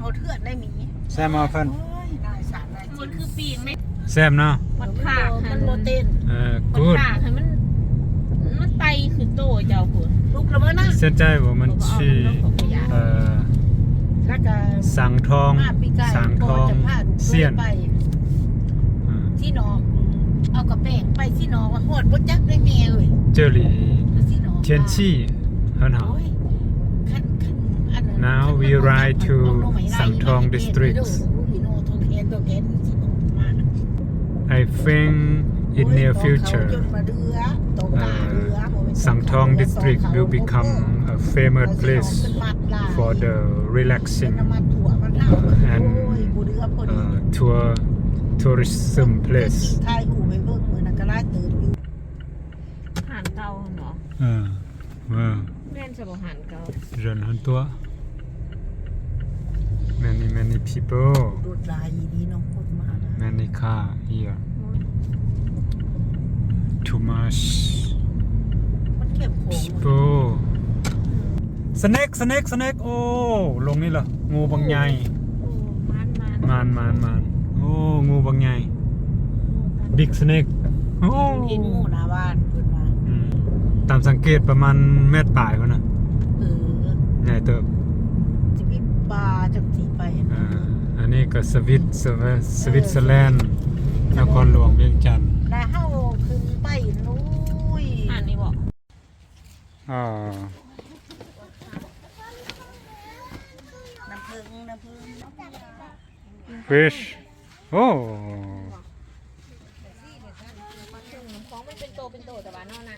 ເອົາເຖື່ອນໄດ້ມີ ແຊມເອົາເພິ່ນ ໂອ້ຍ ນາຍສານນາຍຈິງ ມັນຄືປີນແມ່ ແຊມເນາະ ມັນຂາກ ມັນບໍ່ເຕັ້ນ ເອີ ກູດ ມັນຂາກໃຫ້ມັນ ມັນໄຕຄືໂຕເຈົ້າພຸ້ນ ລຸກແລ້ວບໍ່ນະ ເສຍໃຈບໍ່ ມັນຊື່ ເອີ ແລ້ວກໍ ສັງທອງ ມາປີກາຍ ສັງທອງ ພໍ່ຈະພາລູກເຂຍໄປ ເສຽນ ອືມ ທີ່ນອກ ເອົາກະແປງໄປທີ່ນອກວ່າຮອດບໍ່ຈັກໄດ້ແມ່ເອີຍ ເຈີລີ ທີ່ນອກ ທຽນຊີ ເຮົາເນາະ ໂອ້ຍ Now we ride to Sangtong District. I think in near future, uh, Sangtong District will become a famous place for the relaxing, uh, and, uh, tour, tourism place. ຮ້ານເກົ່າເນາະ ເອີ ວ້າວ ແມ່ນຊະບໍ່ ຮ້ານເກົ່າ ເຮືອນຫັ້ນຕົວະ many many people ລົດຫຼາຍອີ່ຫຼີເນາະ ຄົນມາຫຼາຍ many car here too much ມັນເຂັ້ມpeople snake snake snake ໂອ້ ລົງນີ້ລະ ງູບັກໃຫຍ່ ໂອ້ ມານໆ ໂອ້ ງູບັກໃຫຍ່ big snake ໂອ້ ເຫັນງູໜ້າບ້ານເພິ່ນວ່າ ອືມ ຕາມສັງເກດປະມານແມັດປາຍພຸ້ນນະ ເອີ ໃຫຍ່ເຕີບ ຊິມີປ່າຈັກຊິໄປ ອ່າ ອັນນີ້ກໍສະວິດ ສະວິດເຊີແລນ ເອີ ນະຄອນຫຼວງວຽງຈັນ ແລ້ວເຮົາຂຶ້ນໄປ ໂອ້ຍ ອັນນີ້ບໍ່ ອ່າ ນ້ຳເຜິ້ງ ນ້ຳເຜິ້ງ fish ໂອ້ ຂອງມັນເປັນໂຕເປັນໂຕ ແຕ່ວ່າເນາະນະ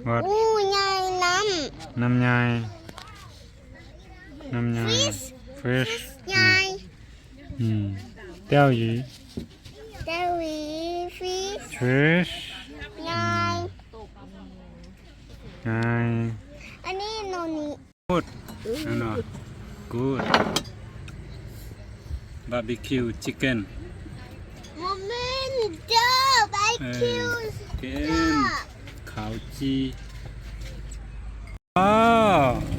ວ່າ ໂອ້ ໃຫຍ່ ນ້ຳ ນ້ຳໃຫຍ່ ນ້ຳໃຫຍ່ fish fish ໃຫຍ່ ອືມ ແຕ້ວຫຢີ ແຕ້ວຫວີ fish fish ໃຫຍ່ ໃຫຍ່ ອັນນີ້ໂນນີ້ Good ແມ່ນບໍ່ Good barbecue chicken ບໍ່ແມ່ນເດີ barbecue ເອີ chicken ຂາວຈີ່ ອໍ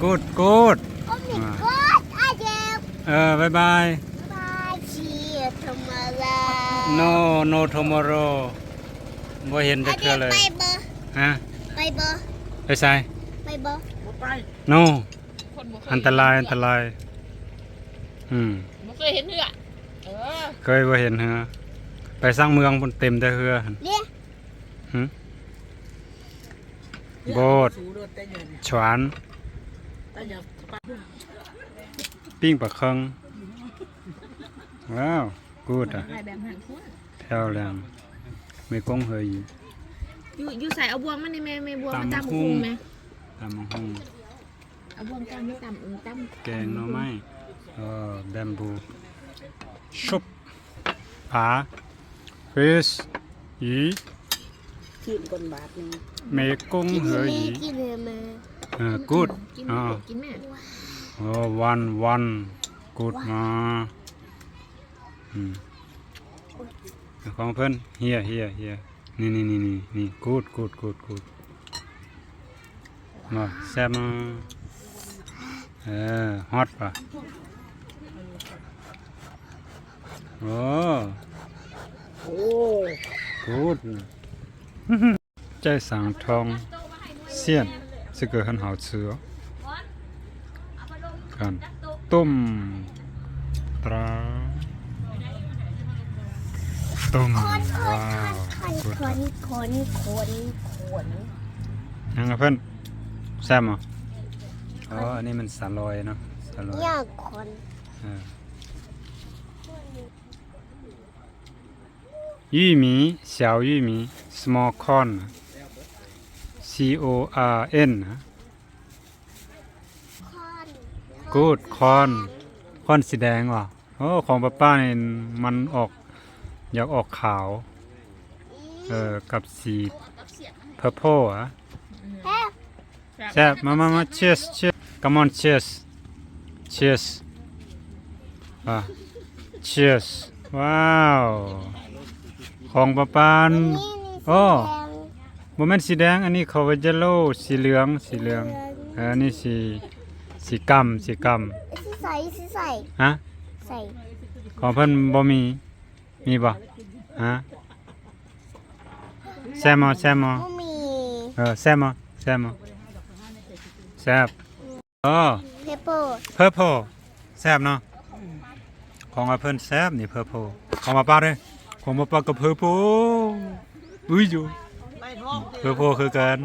Good Good ໂອ້ my God ອາເຈັບ ເອີ ບາຍບາຍ ບາຍ see you tomorrow No no tomorrow ບໍ່ເຫັນຈັກເທື່ອເລີຍ ໄປບໍ່ ຮະ ໄປບໍ່ ໄປໃສ ໄປບໍ່ No ອັນຕະລາຍ ອັນຕະລາຍ ອືມ ບໍ່ເຄີຍເຫັນເຮືອ ເອີ ເຄີຍບໍ່ເຫັນເຮືອ ໄປຊາກເມືອງພຸ້ນເຕັມແຕ່ເຮືອຫັ້ນ ຫຶ ໂບດ ສວນ ປີ້ງປາເຄິງ ວ້າວ ກູດ ອະ ແຖວແຫຼມ ເມກົງເຮີຍ ຢູ່ ຢູ່ໃສ ເອົາບ່ວງມານີ້ແມ່ ແມ່ ບ່ວງມາຕຳບັກຫຸ່ງແມ່ ຕຳບັກຫຸ່ງ ເອົາບ່ວງຕຳມາຕຳ ເອີ ຕຳ ແກງໜໍ່ໄມ້ ເອີ ແບມບູ ຊຸບ ປາ ຟິຊ ອີ ກິນກ່ອນບາດໜຶ່ງ ເມກົງເຮີຍ ກິນແມ່ ເອີ ກູດ ກິນແມ່ ອໍ ກິນແມ່ ໂອ້ ວັນ ວັນ ກູດ ມາ ອືມ ຂອງເພິ່ນ ເຮຍ ເຮຍ ເຮຍ ນີ້ ນີ້ ນີ້ ນີ້ ກູດ ກູດ ກູດ ກູດ ມາ ແຊບມາ ເອີ ຮອດປະ ໂອ້ ໂອ້ ກູດ ໃຈສັງທອງ ຊຽນ ສະເກີ ຫັ້ນເຮົາເຊື່ອ ການຕົ້ມ ຕາ ຕົ້ມ ວ້າວ ຄົນ ຄົນ ຄົນ ຄົນ ຄົນ ຍັງ ເພິ່ນ ແຊບບໍ່? ອໍ ອັນນີ້ມັນສາລອຍເນາະ ສາລອຍ ຍາກຄົນ ເອີ ຢູໝີ ສຽວຢູໝີ small corn C O R N ນະ ກູດ ຄອນ ຄອນສີແດງຫວາ? ໂອ້ ຂອງປ້າໆ ນີ້ມັນອອກ ຢາກອອກຂາວ ເອີ ກັບສີ purple ອະ ແຊບ ມາ ມາ ມາ cheers cheers come on cheers cheers ອ່າ cheers ວ້າວ ຂອງປ້າໆ ໂອ້ ບໍ່ແມ່ນສີແດງ ອັນນີ້ເຂົາວ່າ yellow ສີເຫຼືອງ ສີເຫຼືອງ ເອີ ອັນນີ້ສີ ສີກ້ຳ ສີກ້ຳ ສີຂ ໃສ່ ໃສ່ ຮະ? ໃສ່ ຂອງເພິ່ນບໍ່ມີ ມີບໍ່? ຮະ? ແຊບບໍ່? ແຊບບໍ່? ບໍ່ມີ ເອີ ແຊບບໍ່? ແຊບບໍ່? ແຊບ ເອີ purple purple ແຊບເນາະ ຂອງອ້າຍເພິ່ນແຊບນີ້ purple ຂອງປ້າປ້າເດ້ ຂອງປ້າປ້າກໍ purple ອຸ້ຍຢູ່ purple ຄືກັນ.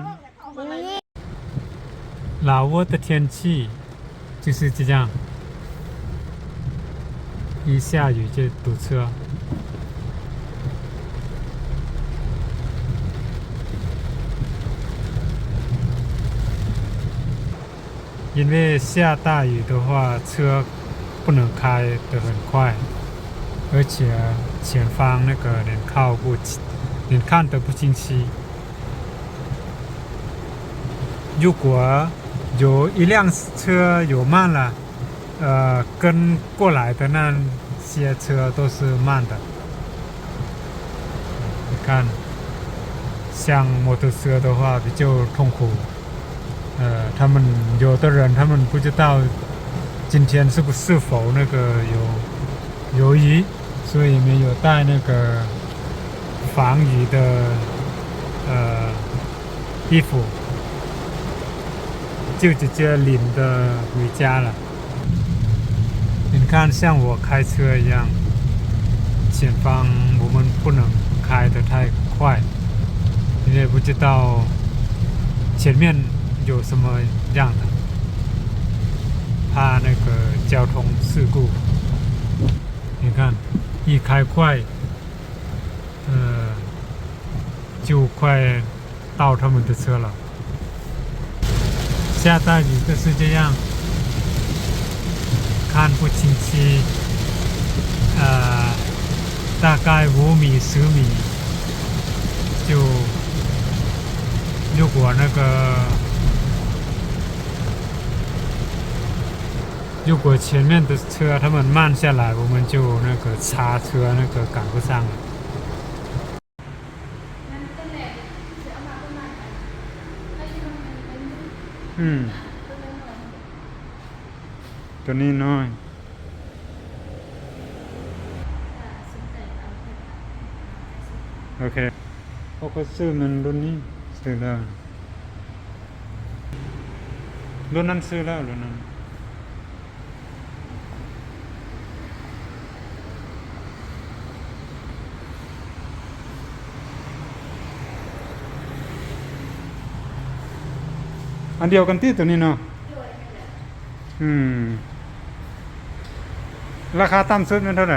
老挝的天气就是这样，一下雨就堵车。 因为下大雨的话，车不能开得很快，而且前方那个人靠不，人看得不清晰。如果有一辆车有慢了，呃，跟过来的那 些车都是慢的。你看，像摩托车的话比较痛苦。呃，他们有的人他们不知道今天是不，是否那个有，有雨，所以没有带那个防雨的，呃，衣服，就直接淋得回家了。 你看，像我开车一样，前方我们不能开得太快，因为不知道前面有什么样的，怕那个交通事故。你看，一开快，呃，就快 到他们的车了。下大雨就是这样，看不清晰，呃，大概五米、十米，就，如果那个，如果前面的车他们慢下来，我们就那个刹车，那个赶不上了。 ອືມ ໂຕນີ້ນ້ອຍ ໂອເຄ ເພາະຂ້ອຍຊື້ແມ່ນລຸ້ນນີ້ ຊື້ແລ້ວ ລຸ້ນນັ້ນຊື້ແລ້ວ ລຸ້ນນັ້ນ. ອັນດຽວກັນຕິໂຕນີ້ເນາະ? ໂດຍ ອືມ ລາຄາຕ່ຳສຸດແມ່ນເທົ່າໃດ?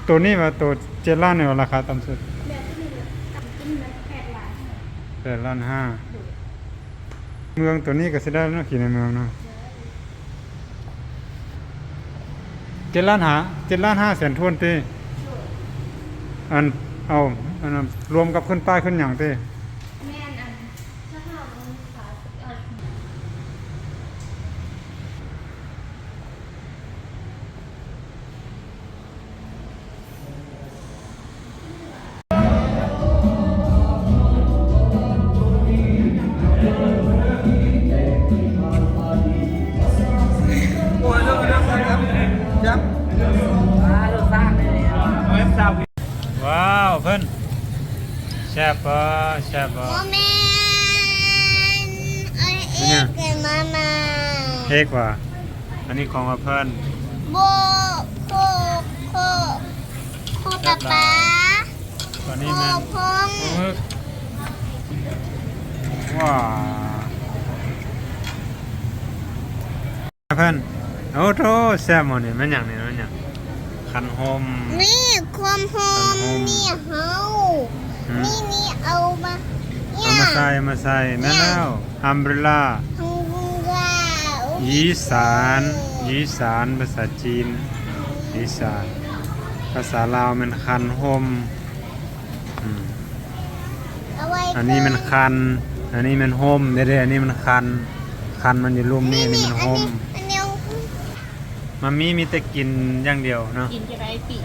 ໂຕນີ້ວ່າ ໂຕເຈັດລ້ານນີ້ວ່າລາຄາຕ່ຳສຸດ? ແບບໂຕນີ້ແບບຕ່ຳສຸດແມ່ນແປດລ້ານຫ້າ. ແປດລ້ານຫ້າ ໂດຍ. ເມືອງໂຕນີ້ກໍຊິໄດ້ເນາະ ຂີ່ໃນເມືອງເນາະ. ເຈັດລ້ານຫ້າ ເຈັດລ້ານຫ້າແສນຖ້ວນຕິ? ອັນ ເອົາ ອັນນັ້ນ ລວມກັບຂຶ້ນປ້າຍຂຶ້ນຫຍັງຕິ? ແມ່ນ ອັນ ຖ້າເຮົາ ວ້າວ ເພິ່ນ ແຊບບໍ່? ແຊບບໍ່? ບໍ່ແມ່ນ ອັນ ເອັກ ເອັກ ມາມາ ເອັກວ່າ ອັນນີ້ຂອງວ່າເພິ່ນ ໂບ ໂຄ ໂຄ ໂຄປາປາ ອັນນີ້ແມ່ນ ໂຄ ໂພງ ວ້າວ ເພິ່ນ ໂອ້ໂທ້ ແຊບໝົດນີ້ ແມ່ນຫຍັງນີ້ ແມ່ນຫຍັງ? ຄັນໂຮມ ນີ້ຄວາມໂຮມ ຄັນໂຮມ ນີ້ເຮົາ ອືມ ນີ້ ນີ້ເອົາມາ ເອົາມາໃສ່ ເອົາມາໃສ່ ແມ່ນແລ້ວ ອຳເບຣລາ ອຳເບຣລາ ອີສານ ອີສານ ພາສາຈີນ ອີສານ ພາສາລາວແມ່ນຄັນໂຮມ ອືມ ອັນນີ້ແມ່ນຄັນ ອັນນີ້ແມ່ນໂຮມເດ້ ອັນນີ້ແມ່ນຄັນ ຄັນມັນຢູ່ລຸ່ມນີ້ ອັນນີ້ແມ່ນໂຮມ ມັມມີມີແຕ່ກິນຢ່າງດຽວເນາະ ກິນຈະໄດ້ປີກ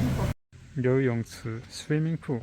游泳池 swimming pool.